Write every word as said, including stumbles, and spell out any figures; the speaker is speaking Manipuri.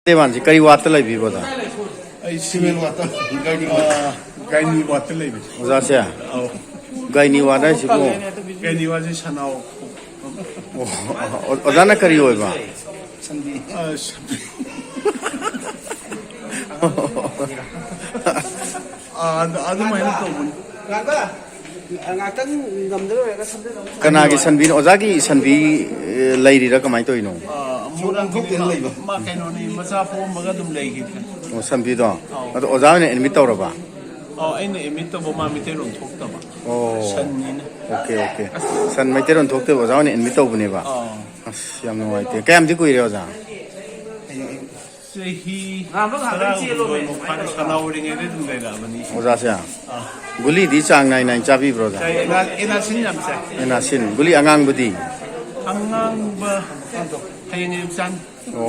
ꯗꯦꯕꯥꯟꯁꯤ ꯀꯔꯤ ꯋꯥꯠꯇ ꯂꯩꯕꯤꯕ, ꯑꯣꯖꯥ? ꯑꯩ ꯁꯤꯃꯦꯟ ꯋꯥꯠꯇ, ꯒꯥꯏꯅꯤ, ꯒꯥꯏꯅꯤ ꯋꯥꯠꯇ ꯂꯩꯕꯅꯤ꯫ ꯑꯣꯖꯥꯁꯦ, ꯑꯧ꯫ ꯒꯥꯏꯅꯤ ꯋꯥꯠ ꯍꯥꯏꯁꯤꯕꯨ? ꯒꯥꯏꯅꯤ ꯋꯥꯠꯁꯤ ꯁꯅꯥꯎ꯫ ꯑꯣ, ꯑꯣꯖꯥꯅ ꯀꯔꯤ ꯑꯣꯏꯕ? ꯁꯟꯕꯤ꯫ ꯑ, ꯁꯟꯕꯤ꯫ ꯑ, ꯑꯗꯨ-, ꯑꯗꯨꯃꯥꯏꯅ ꯇꯧꯕꯅꯤ꯫ ꯉꯥꯏꯈꯣ꯫ ꯉꯥꯛꯇꯪ ꯉꯝꯗ ꯂꯣꯏꯔꯒ ꯁꯝꯖꯜꯂꯝꯃꯣ꯫ ꯀꯅꯥꯒꯤ ꯁꯟꯕꯤꯅꯣ? ꯑꯣꯖꯥꯒꯤ ꯁꯟꯕꯤ, ꯑꯦ, ꯂꯩꯔꯤꯔꯥ, ꯀꯃꯥꯏꯅ ꯇꯧꯔꯤꯅꯣ? ꯑ, ꯃꯣꯏꯔꯥꯡꯊꯣꯛꯇꯦꯅ ꯂꯩꯕ꯫ ꯃꯥ ꯀꯩꯅꯣꯅꯤ, ꯃꯆꯥ ꯄꯣꯛꯑꯝꯃꯒ ꯑꯗꯨꯝ ꯂꯩꯈꯤꯗ꯭ꯔꯦ꯫ ꯑꯣ, ꯁꯟꯕꯤꯗꯣ? ꯑꯗꯣ ꯑꯣꯖꯥ ꯑꯣꯏꯅ ꯑꯦꯗꯃꯤꯠ ꯇꯧꯔꯕ? ꯑ, ꯑꯩꯅ ꯑꯦꯗꯃꯤꯠ ꯇꯧꯕ, ꯃꯥ ꯃꯩꯇꯩꯂꯣꯟ ꯊꯣꯛꯇꯕ꯫ ꯑꯣ꯫ ꯁꯟꯅꯤꯅ꯫ Okay, okay. ꯁꯟ ꯃꯩꯇꯩꯂꯣꯟ ꯊꯣꯛꯇꯦꯕ, ꯑꯣꯖꯥ ꯑꯣꯏꯅ ꯑꯦꯗꯃꯤꯠ ꯇꯧꯕꯅꯦꯕ? ꯑꯥ꯫ ꯑꯁ, ꯌꯥꯝ ꯅꯨꯡꯉꯥꯏꯇꯦ꯫ ꯀꯌꯥꯝꯗꯤ ꯀꯨꯏꯔꯦ, ꯑꯣꯖꯥ? ꯆꯍꯤ ꯇꯔꯥꯒꯨꯝꯕ ꯑꯣꯏꯕ ꯐꯥꯔꯦ, ꯁꯅꯥ ꯑꯣꯏꯔꯤꯉꯩꯗ ꯑꯗꯨꯝ ꯂꯩꯔꯛꯑꯕꯅꯤ꯫ ꯑꯣꯖꯥꯁꯦ? ꯒꯨꯂꯤꯗꯤ ꯆꯥꯡ ꯅꯥꯏ ꯅꯥꯏꯅ ꯆꯥꯕꯤꯕ꯭ꯔꯣ, ꯑꯣꯖꯥ? ꯆꯥꯏ, ꯑꯦꯅꯥ-, ꯑꯦꯅꯥꯁꯤꯟ ꯌꯥꯝ ꯆꯥꯏ꯫ ꯑꯦꯅꯥꯁꯤꯟ꯫ ꯒꯨꯂꯤ ꯑꯉꯥꯡꯕꯗꯤ? ꯑꯉꯥꯡꯕ ꯍꯌꯦꯡ ꯑꯌꯨꯛ ꯆꯥꯅꯤ꯫ ꯑꯣ꯫